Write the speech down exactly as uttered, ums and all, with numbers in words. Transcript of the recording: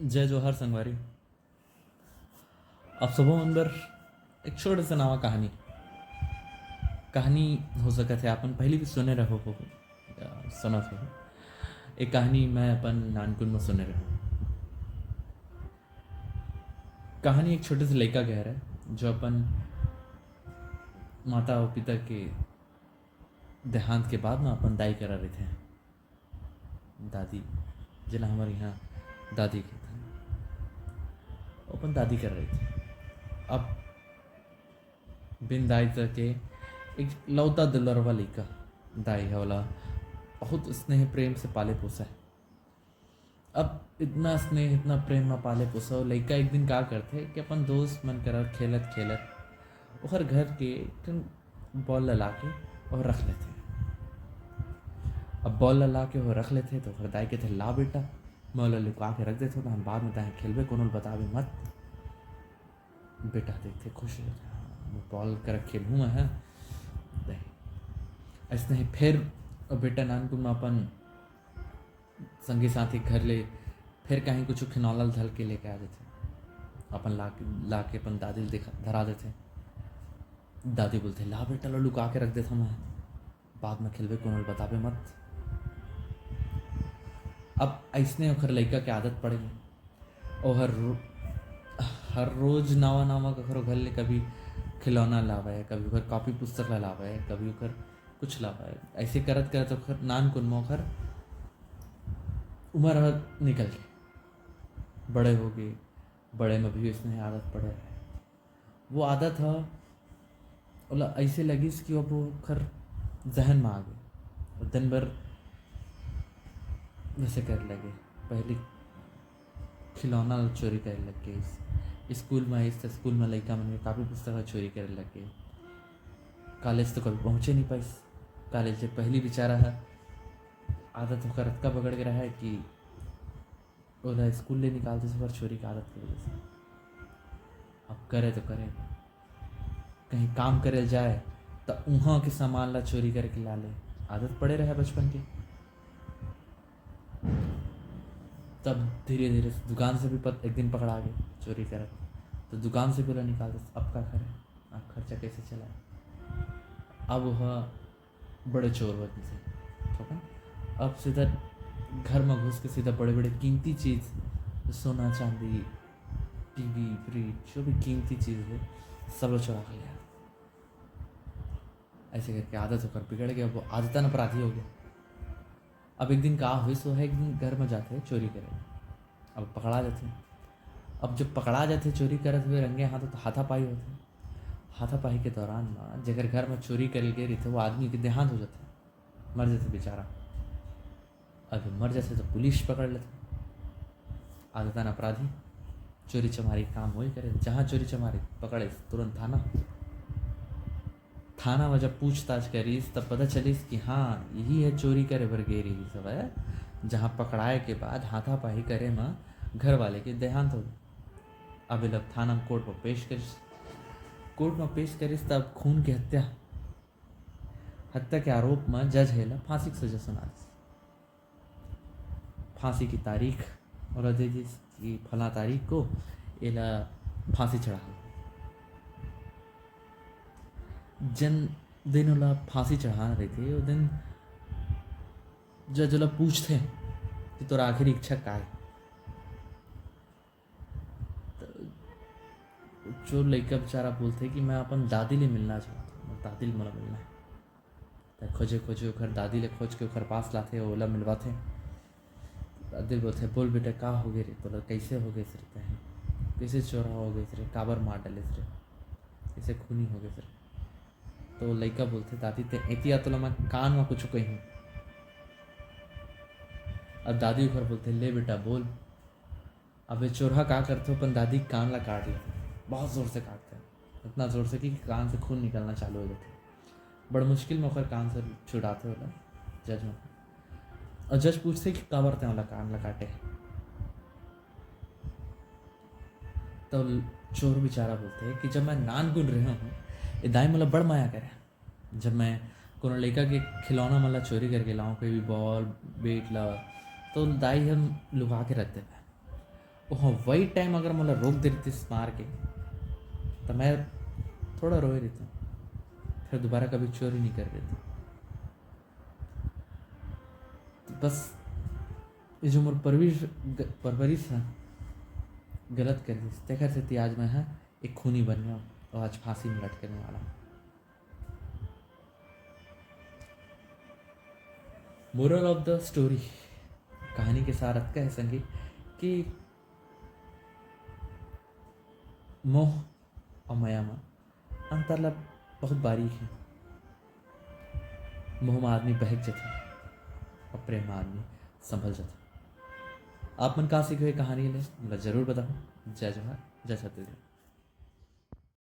जय जोहार संगवारी। आप सबो मन बर एक छोटे से नवा कहानी। कहानी हो सकत हे आपन पहली भी सुने रहो हो या सुनत हो। एक कहानी मैं अपन नानकुन में सुने रहो। कहानी एक छोटे से लइका के हरे, जो अपन माता अउ पिता के देहांत के बाद में अपन दाई करा रहिथे। दादी, जेला हमर इहाँ दादी कहिथन, अपन दादी करा रहिथे। अब बिन दाई के एक लौता दुलरवा लइका, दाई ह ओला बहुत स्नेह प्रेम से पाले पोसे। अब इतना स्नेह, इतना प्रेम में पाले पोसे, लइका एक दिन का करथे कि अपन दोस्त मन करा खेलत खेलत ओखर घर के एक ठन बॉल ला लाके और रख लेथे। अब बॉल ला लाके वो रख लेथे तो ओखर दाई कहिथे, "ला बेटा, मैं ओला लुका के रख देथों, तहन बाद में तहन खेलबे, कोनो ल बताबे मत।" बेटा देखथे, खुश हो जाथे, "हाँ, मैं बॉल करा खेलहूँ मैं, हाँ।" अइसने ही फिर वो बेटा नानकुन में अपन संगी साथी घर ले फिर कहीं कुछ खिलौना धर के लेके आ जाथे, अपन ला के, ला के अपन दादी ल दिखा, धरा देथे। दादी बोलथे, "ला बेटा, ला लुका के रख देथों मैं, बाद में खेलबे, कोनो ल बताबे मत।" अब अइसने ओखर लइका के आदत पड़े, ओ हर रो-, हर रोज नवा नवा कखरो घर ले कभी खिलौना लावे, कभी ओखर कॉपी पुस्तक ला लावे, कभी ओखर कुछ लावे। ऐसे करत करत ओखर नानकुन में ओखर उमर ह निकल गे, बड़े हो गे, बड़े में भी उसने आदत पड़े रहे। वो आदत ह ओला ऐसे लगिस कि अब ओखर जहन में आ गे। वो दिन भर वैसे करे लगे। पहली खिलौना ल चोरी करे लग गइस। स्कूल में आइस त स्कूल में लइका मन के कापी पुस्तक ल चोरी करे लग गे। कॉलेज तो कभी पहुँचे नहीं पाइस। कॉलेज ले पहली बेचारा ह आदत ओकर अतका बगड़ के रहा है कि ओला स्कूल ले निकाल देस ओकर चोरी के आदत के वजह से। अब करे तो करे, कहीं काम करे जाए त उहाँ के सामान ला चोरी करके ला ले। आदत पड़े रहे बचपन के। तब धीरे धीरे दुकान से भी पत-, एक दिन पकड़ा गे चोरी करत, तो दुकान से भी ओला निकाल देस। अब का करे, अब खर्चा कैसे चलाए? अब वह बड़े चोर होत थे, ठीक है? अब सीधा घर में घुस के सीधा बड़े बड़े कीमती चीज, सोना चांदी, टीवी फ्रिज, जो भी कीमती चीज है, सब लोग चुरा के ले आते। ऐसे करके आदत ओकर बिगड़ गया, वो आदतन अपराधी हो गया। अब एक दिन का होइस, वो है एक दिन घर में जाते चोरी करे, अब पकड़ा जाते। अब जब पकड़ा जाते चोरी करत हुए रंगे हाथ, तो हाथापाई होते। हाथापाई के दौरान में जेकर घर में चोरी करे गे रहिथे, वो आदमी के देहांत हो जाथे, मर जाथे बेचारा। अब मर जाथे तो पुलिस पकड़ लेथे। आदतन अपराधी, चोरी चमारी काम वही करे, जहाँ चोरी चमारी पकड़े तुरंत थाना। थाना में जब पूछताछ करिस तब पता चलिस कि हाँ, यही है चोरी करे बर गे रहिस हवय, जहाँ पकड़ाए के बाद हाथापाई करे म घर वाले के देहांत हो गे। अब एला थाना में कोर्ट में पेश करिस। कोर्ट में पेश करिस तब खून के हत्या, हत्या के आरोप में जज हे ला फांसी के सजा सुना दिस। फांसी की तारीख ओला दे दिस कि फला तारीख को एला फांसी चढ़ा। जन दिन ओला फांसी चढ़ाना रहिथे, वो दिन जज ओला पूछथे कि तोर आखिरी इच्छा का है? त चोर लइका बेचारा बोलथे कि मैं अपन दादी ले मिलना चाहत हूँ, मोर दादी ले मोला मिलना है। त खोजे खोजे ओखर दादी ले खोज के ओखर पास लाथे, ओला मिलवाथे। दादी बोलथे, "बोल बेटा, का हो गे रे? तोला कैसे हो गे रे? कहीं कैसे चोरा हो गे रे? काबर मार डाले रे? कैसे खूनी हो गे रे?" तो लइका बोलथे, "दादी, ते एती आ, तोला मैं कान में कुछ कही।" अब दादी ओखर बोलथे, "ले बेटा, बोल।" अब ये चोरहा का करथे, अपन दादी के कान ला काट लेथे, बहुत जोर से काटथे, इतना जोर से कि कान से खून निकलना चालू हो जाथे। बड़ मुश्किल में ओकर कान से छुड़ाथे ओला जज मन। और जज पूछथे कि काबर ते ओला कान ला काटे? तो चोर बेचारा बोलथे कि जब मैं नानकुन रहे हूँ, ये दाई मोला बड़ मया करे। जब मैं कोनो लइका के खिलौना मन ला चोरी करके लाऊं, कोई भी बॉल, बैट ला, तो दाई हम लुका के रख देवे। वही टाइम अगर मोला रोक दे रहितिस मार के, त मैं थोड़ा रोए रहितंव, फिर दोबारा कभी चोरी नहीं करे रहितंव। तो बस, ये जो मोर परवरिश, ग-, परवरिश ह, गलत कर दिस, तेखर सेती आज मैं ह एक खूनी बन गया और आज फांसी में लटकने वाला हूँ। Moral of the story, कहानी के सार अतका है संगी कि मोह और मया में अंतर ला बहुत बारीक है। मोह में आदमी बहक जाथे और प्रेम में आदमी संभल जाथे। आप मन का सीखे ये कहानी ले, मोला जरूर बताओ। जय जोहार, जय छत्तीसगढ़।